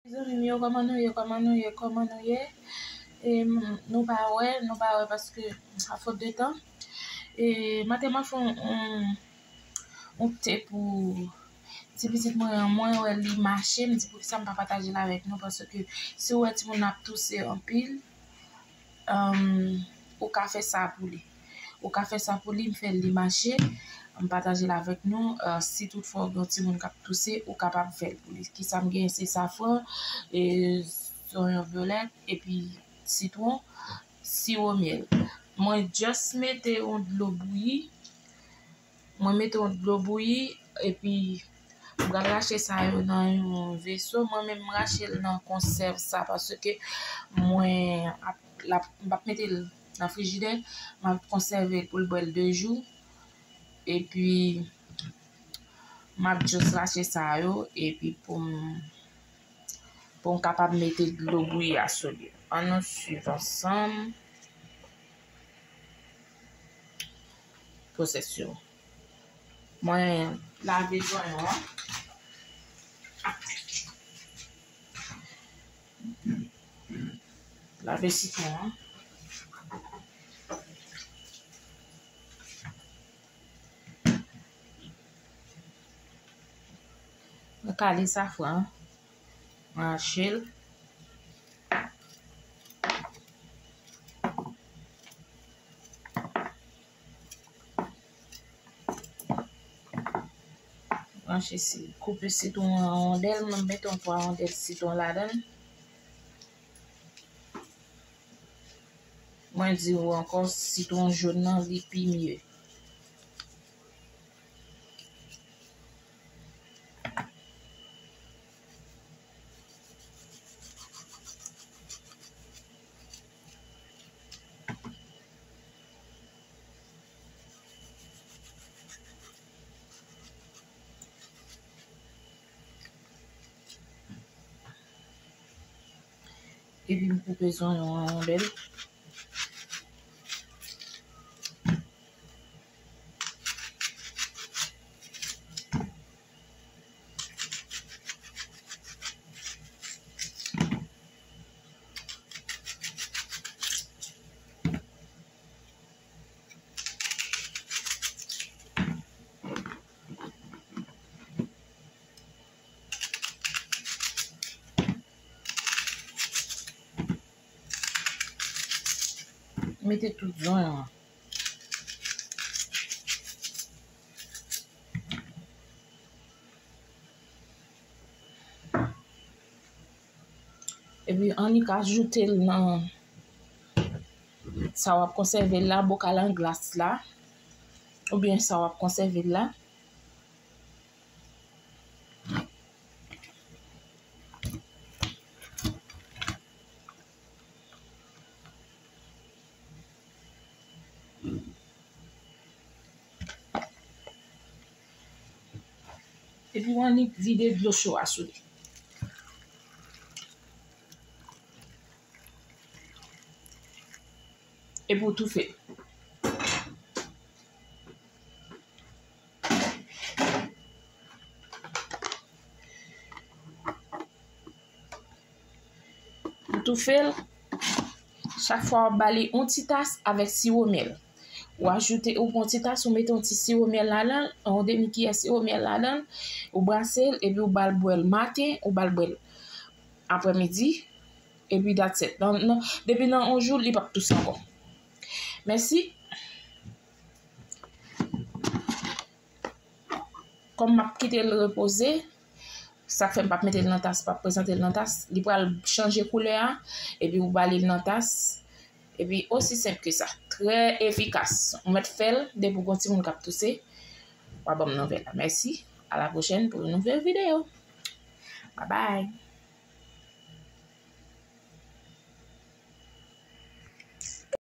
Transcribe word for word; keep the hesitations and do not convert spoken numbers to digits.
Zanmi m yo, kòman nou ye? Kòman nou ye? Kòman nou ye? E, m, nou pa wè, nou pa wè paske a fot de tan. E, maten m ap fè yon, yon, yon te pou ti pitit mwen an, mwen wè li mache, m di poukisa m pa pataje l avèk nou, paske si w wè timoun ap touse anpil, um, ou ka fè sa pou li. Ou ka fè sa pou li, m fè li mache, m pataje l avèk nou. Uh, si toutfwa w gen yon timoun k ap touse, ou kapab fè l pou li. Kisa m genyen? Se safran, e, zonyon vyolèt, epi sitwon, siwo myèl. Mwen just mete yon dlo bouyi. Mwen mete yon dlo bouyi, epi m pral rache sa yo nan yon veso. Mwen menm, m rache l nan konsèv sa, paske mwen ap, l ap, m p ap mete l nan frijidè, m ap konsève l pou l bwè l de jou. Epi, m ap just rache sa yo, epi pou m, pou m kapab mete dlo bouyi a sou li. Ann nou swiv ansanm pwosès yo. Mwen lave zonyon an. Lave sitwon an. Mwen kale safran an. Mwen rache l. Rache si, koupe sitwon an an wondèl, mwen mete yon twa wondèl sitwon ladan l. Mwen di w ankò, sitwon jòn nan, li pi mye. Epi m koupe zonyon an an wondèl. Mete tout zonyon an. Epi annik ajoute l nan sa w ap konsève l la, bokal an glas la, oubyen sa w ap konsève l la. Epi w annik vide dlo cho a sou li. Epi w toufe l. Ou toufe l. Chak fwa w ap ba li yon ti tas avèk siwo myèl. Ou ajoute, ou pran yon ti tas, ou mete yon ti siwo myèl ladan l, yon demi kiyè siwo myèl ladan l, ou brase l, epi ou ba l bwè l maten, ou ba l bwè l aprèmidi, epi that's it. Nan, nan, depi nan yon jou, li p ap touse ankò. Mèsi. Kòm m ap kite l repoze, sa k fè m p ap mete l nan tas, p ap prezante l nan tas, li pral chanje koulè a, epi ou ba li l nan tas, epi osi senp ke sa. Trè efikas. Ou mèt fè l depi w gen yon timoun k ap touse, w a ban m nouvèl la. Mèsi. À la prochaine pour une nouvelle vidéo. Bye bye.